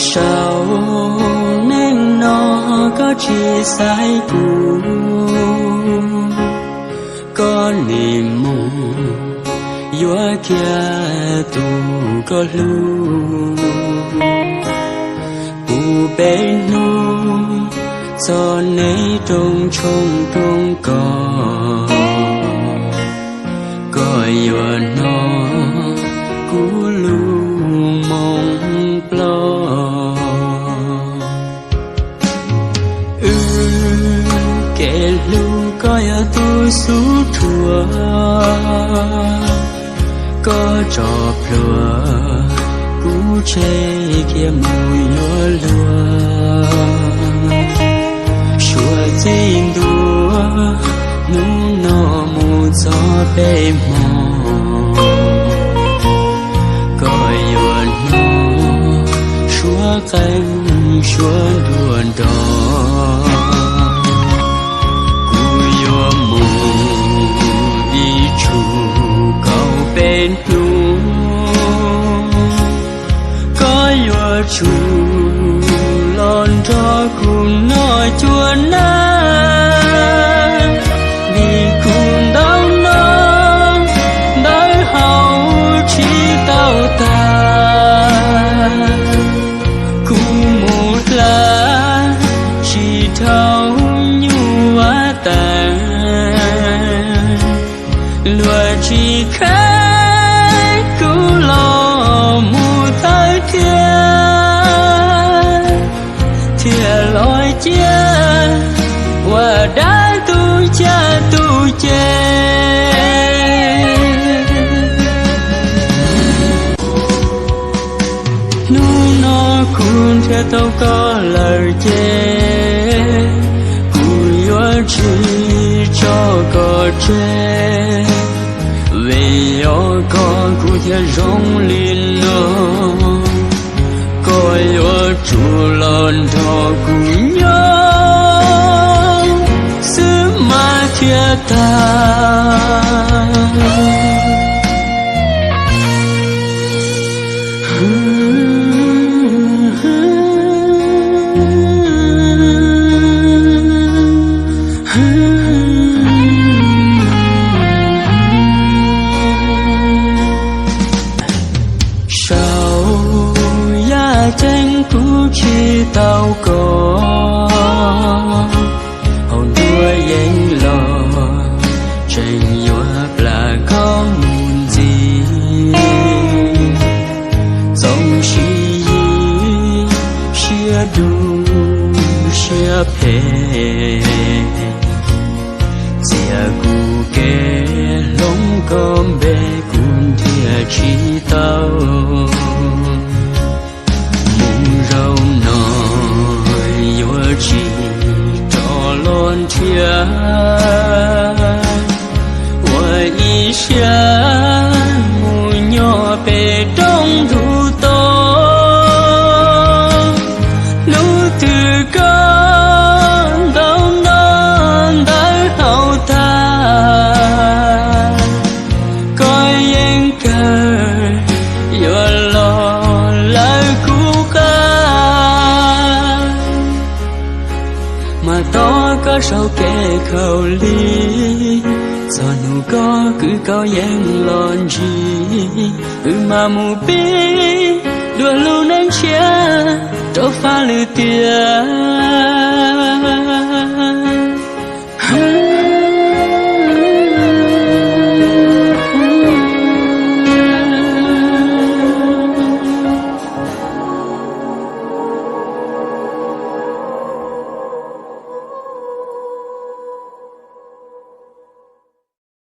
Saum neej no koj tsis xaiv kuv, koj nim mus yuav kiag tus koj hlub. Puv peb hnub txog neb rooj tshoob rooj kos, koj yuav hnov kuv lub moo ploj. Wb kev hlub koj yog tus xub thuav, koj tso plhuav kuv tseg kiag mus yuav luag. Suav txij ntua hnub no mus txog peb hmo, koj yuav hnov suav qeej suav nruab nrog. Kuv yuav mus ib tsum kaum peb hnub, koj yuav tsum los nrog kuv noj cuab nab. Vim kuv ntau no ntawv haus tsis tau tag, kuv mus hla tsis dhau nyuj vaj tas. Luag tsis khav kuv los mus thawj thiab, thiaj los cia ua dab tu caj tu ces. Hnub no kuv nrhiav tau koj lawm ces kuv yuav tsis tso koj tseg. Vim yog koj kuv thiaj zoo li no, koj yuav tsum los nrog kuv nyob xwb mas thiaj tag. Saum yaj ceeb kuv tsis tau koj, hauv nruab yeeb los tseem yuav plam koj mus ntxiv. Txoos siab yig siab dub siab phem, txias kuv kev hloov koj npe kuv nrhiav tsis tau. Mus zaum no yuav tsis rov los nrhiav, ua ib siab mus nyob pem roob ntug to. Hnub twg koj ntau no ntawv haus tag, koj yeej kawg yuav los lawv kuv qab. Mas tos koj saum kev khaum lig, txog hnub koj kwv koj yeej los ntsib. Wb mam mus pib dua lub neej tshiab rau faj lwm tiam.